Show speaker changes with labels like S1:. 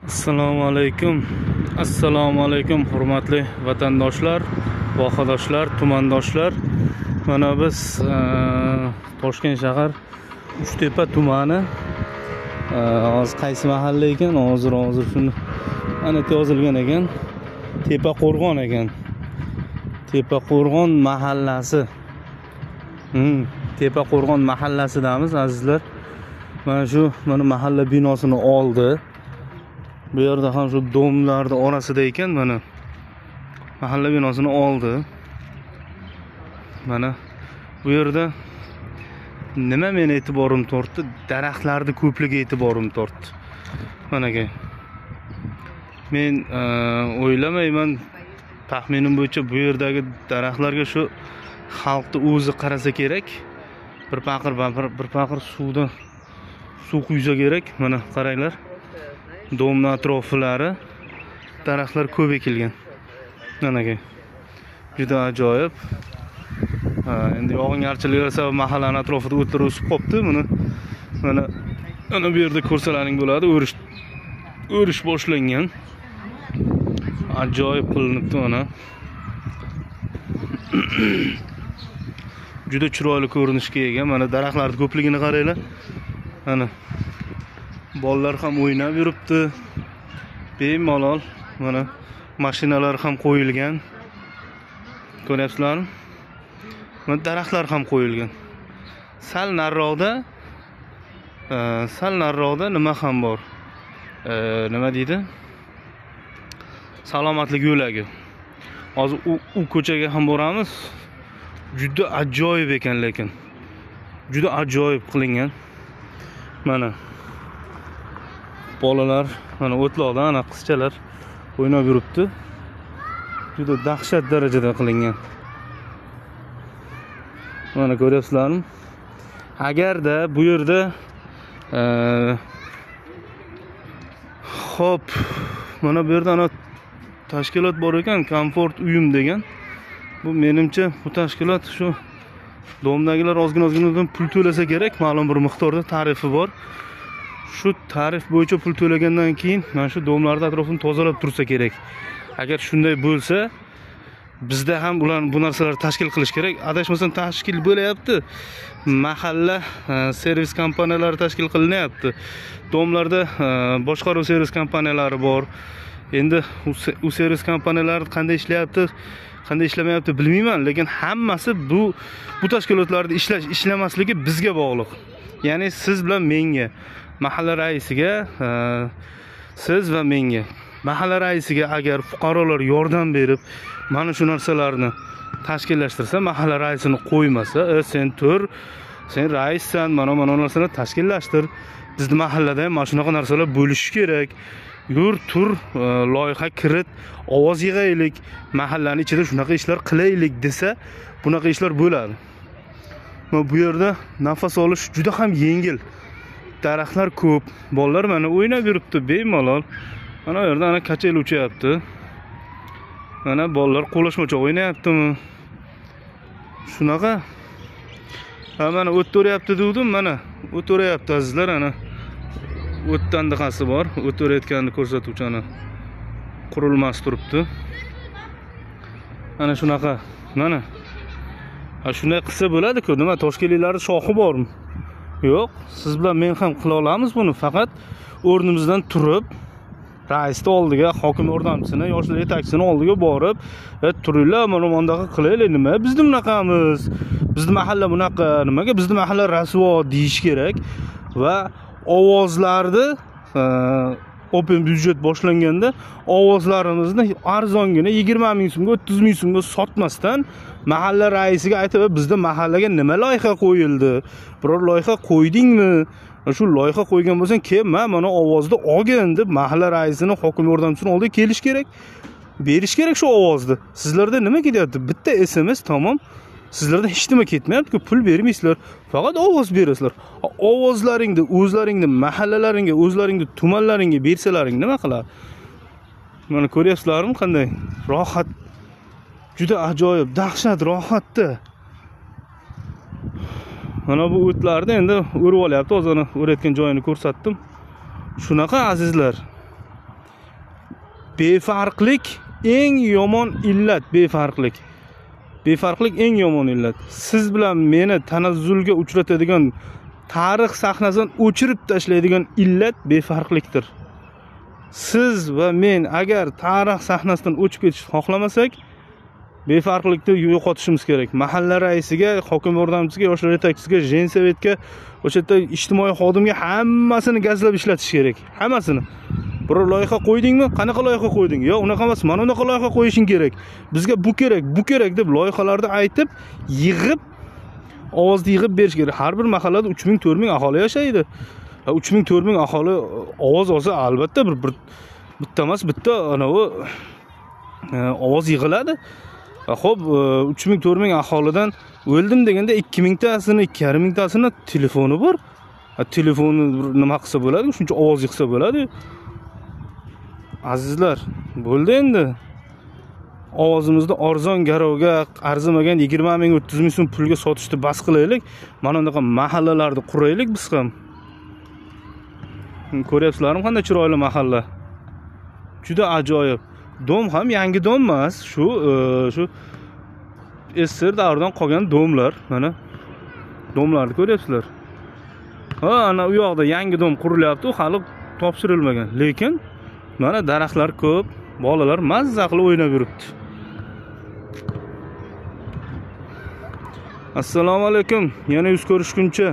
S1: Assalomu alaykum. Assalomu alaykum hurmatli vatandoshlar, vohadoshlar, tumandoshlar. Mana biz Toshkent shahar Uchtepa tumani, hozir qaysi mahalla ekan? Hozir shuni ana yozilgan ekan. Tepa Qo'rg'on ekan. Tepa Qo'rg'on mahallasi. Tepa Qo'rg'on mahallasidamiz azizlar. Mana shu mana mahalla binosini oldi. Bu yerda ham shu domlarning orasida ekan, mana mahalla binosini oldi. Mana bu yerda nima meni e'tiborim tortdi? Daraxtlarning ko'pligi e'tiborim tortdi. Managa men o'ylamayman, taxminim bo'yicha bu yerdagi daraxtlarga shu xalqni o'zi qarasa kerak. Bir paqir suvdan suv quysa kerak. Mana qaranglar. Domni atroflari daraxtlar ko'p ekilgan. Managa juda ajoyib. Endi yog'ingarchiliklar sabab mahallaning atrofida o'tlar o'sib qopti. Buni mana bu yerda ko'rsalaring bo'ladi. O'rish boshlangan. Ajoyib qilinibdi mana. Juda chiroyli ko'rinishga ega. Mana daraxtlarning ko'pligini qaranglar. Mana bolalar ham o'ynab yuribdi. Bemalol mana mashinalar ham qo'yilgan. Ko'ryapsizlarmi? Mana daraxtlar ham qo'yilgan. Sal narroqda nima ham bor? Nima deydi? Salomatlik yo'lagi. Hozir u ko'chaga ham boramiz. Juda ajoyib ekan lekin. Juda ajoyib qilingan. Mana bolalar mana o'tloqda ana qizchalar o'ynab yuribdi. Juda dahshat darajada qilingan. Mana ko'ryapsizlarmi? Agarda bu yerda xo'p, mana bu yerda ana tashkilot bor ekan, Komfort uyim degan. Bu menimcha bu tashkilot shu domdagilar ozgina pul to'lasa kerak, ma'lum bir miqdorda tarifi bor. Shu tarif bo'yicha pul to'lagandan keyin mana shu domlarning atrofini tozalab tursa kerak. Agar shunday bo'lsa, bizda ham ular bu narsalarni tashkil qilish kerak. Adashmasam tashkil bo'layapti. Mahalla servis kompaniyalari tashkil qilinyapti. Domlarda boshqaruv servis kompaniyalari bor. Endi u servis kompaniyalari qanday ishlayapti, qanday ishlamayapti bilmayman, lekin hammasi bu tashkilotlarda ishlash, ishlamasligi bizga bog'liq. Ya'ni siz bilan menga, mahalla raisiga, siz va menga, mahalla raisiga agar fuqarolar yordam berib, mana shu narsalarni tashkillashtirsa, mahalla raisini qo'ymasa, sen tur, sen raissan, mana narsalarni tashkillashtir. Bizni mahallada ham mana shunaqa narsalar bo'lishi kerak. Yur, tur, loyiha kirit, ovoz yig'aylik, mahallaning ichida shunaqa ishlar qilaylik desa, bunaqa ishlar bo'ladi. Mana bu yerda nafas olish juda ham yengil. Daraxtlar ko'p, bolalar mana o'ynab yuribdi bemalol. Mana bu yerda ana kachel uchayapti. Mana bolalar qo'lashmachoq o'ynayaptimi? Shunaqa. Ha, mana o't o'ryapti dedim, mana o't o'ryapti azizlar, ana o'tdan diqasi bor, o't o'rayotganini ko'rsatuvchi ana qurilmasi turibdi. Mana shunaqa, mana. Ha, shunday qilsa bo'ladi-ku, nima toshkentliklarning shoxi bormi? Yo'q, siz bilan men ham qila olamiz buni, faqat o'rnimizdan turib raisni oldiga, hokim yordamchisini, yoshlar yetakchisini oldiga borib, turinglar, mana bundaqa qilaylik, nima bizni bunaqamiz, bizni mahalla bunaqa, nimaga bizni mahalla rasvo deyish kerak. Va ovozlarni open byudjet boshlanganda ovozlarimizni arzongina 20 ming so'mga, 30 ming so'mga sotmasdan mahalla raisiga aytib, bizda mahallaga nima loyiha qo'yildi? Biror loyiha qo'ydingmi? Shu loyiha qo'ygan bo'lsang, kel, mana ovozni olgin deb mahalla raisini, hokim yordamchisini oldiga kelish kerak. Berish kerak shu ovozni. Sizlarda nima ketyapti? Bitta SMS tamom. Sizlarda hech nima ketmayapti-ku, pul bermaysizlar, faqat ovoz berasizlar. Ovozlaringni o'zlaringni mahallalaringga, o'zlaringni tumanlaringga bersalaring nima qiladi? Mana ko'ryapsizlarmi qanday rohat, juda ajoyib, dahshat rohatda. Mana bu o'tlarni endi o'rib olyapti, hozir o'rayotgan joyini ko'rsatdim. Shunaqa azizlar. Befarqlik eng yomon illat, befarqlik. Befarqlik eng yomon illat. Siz bilan meni tanazzulga uchratadigan, tarix sahnasidan o'chirib tashlaydigan illat befarqlikdir. Siz va men agar tarix sahnasidan o'chib ketishni xohlamasak, befarqlikni yo'qotishimiz kerak. Mahalla raisiga, hokim yordamchisiga, yoshlar yetakchisiga, jensovetga, o'sha yerda ijtimoiy xodimga hammasini gazlab ishlatish kerak. Hammasini. Biror loyiha qo'ydingmi? Qanaqa loyiha qo'yding? Yo'q, unaqa emas, mana unaqa loyiha qo'yishing kerak. Bizga bu kerak, bu kerak deb loyihalarni aytib, yig'ib, ovozni yig'ib berish kerak. Har bir mahallada 3000, 4000 aholi yashaydi. 3000, 4000 aholi ovoz olsa, albatta bir bitta emas, bitta anavi ovoz yig'iladi. Xo'p, 3000, 4000 aholidan o'ldim deganda 2000 tasini, 2500 tasini telefoni bor. Telefonni nima qilsa bo'ladi? Shuncha ovoz yig'sa bo'ladi. Azizlar, bo'ldi endi. Ovozimizni arzon garovga arzimagan 20 ming, 30 ming so'm pulga sotishni bas qilaylik. Mana bunaqa mahallalarni quraylik biz ham. Ko'ryapsizlarmi qanday chiroyli mahalla. Juda ajoyib. Dom ham yangi dom emas, shu shu SSR davridan qolgan domlar, mana domlarni ko'ryapsizlar. Ha, ana u yoqda yangi dom qurilyapti, u hali topshirilmagan. Lekin mana daraxtlar ko'p, bolalar mazza qilib o'ynab yuribdi. Assalomu alaykum. Yana yuz ko'rishguncha.